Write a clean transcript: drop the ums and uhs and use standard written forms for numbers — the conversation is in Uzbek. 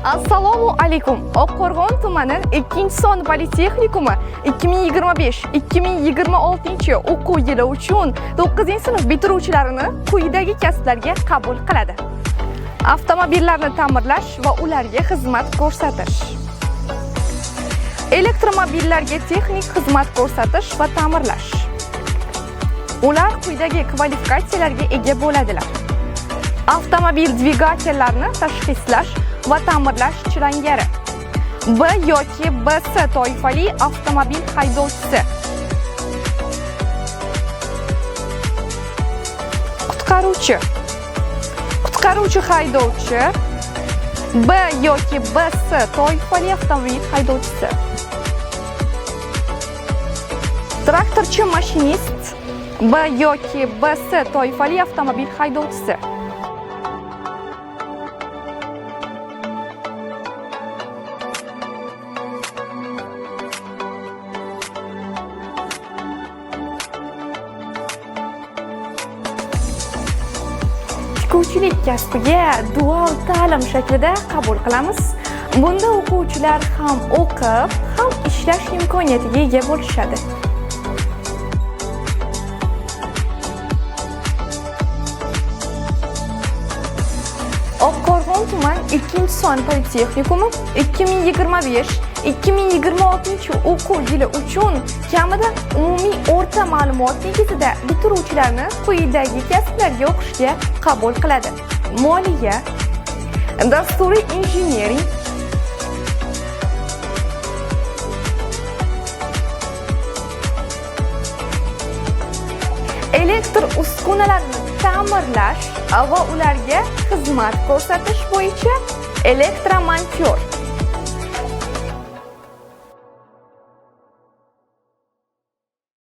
Assalomu alaykum. Oqqo'rg'on tumani 2-son politexnikumi 2025-2026 o'quv yili uchun 9-sinf bitiruvchilarini quyidagi kasblarga qabul qiladi. Avtomobillarni ta'mirlash va ularga xizmat ko'rsatish. Elektromobillarga texnik xizmat ko'rsatish va ta'mirlash. Ular quyidagi kvalifikatsiyalarga ega bo'ladilar: avtomobil dvigatellarini tashxislash va ta'mirlash chilangari, B yoki BS toifali avtomobil haydovchisi, qutqaruvchi, qutqaruvchi haydovchi, B yoki BS toifali avtomobil haydovchisi, traktorchi mashinist, B yoki BS toifali avtomobil haydovchisi. Tikuvchilik kasbiga dual ta'lim shaklida qabul qilamiz. Bunda o'quvchilar ham o'qib, ham ishlash imkoniyatiga ega bo'lishadi. Oqqo'rg'on tuman 2-son politexnikumi 2025-2026 o'quv yili uchun kamida umumiy o'rta ma'lumot negizida bitiruvchilarni quyidagi kasblarga o'qishga qabul qiladi: moliya, dasturiy injiniring, elektr uskunalarini ta'mirlash va ularga xizmat ko'rsatish bo'yicha elektromontyor.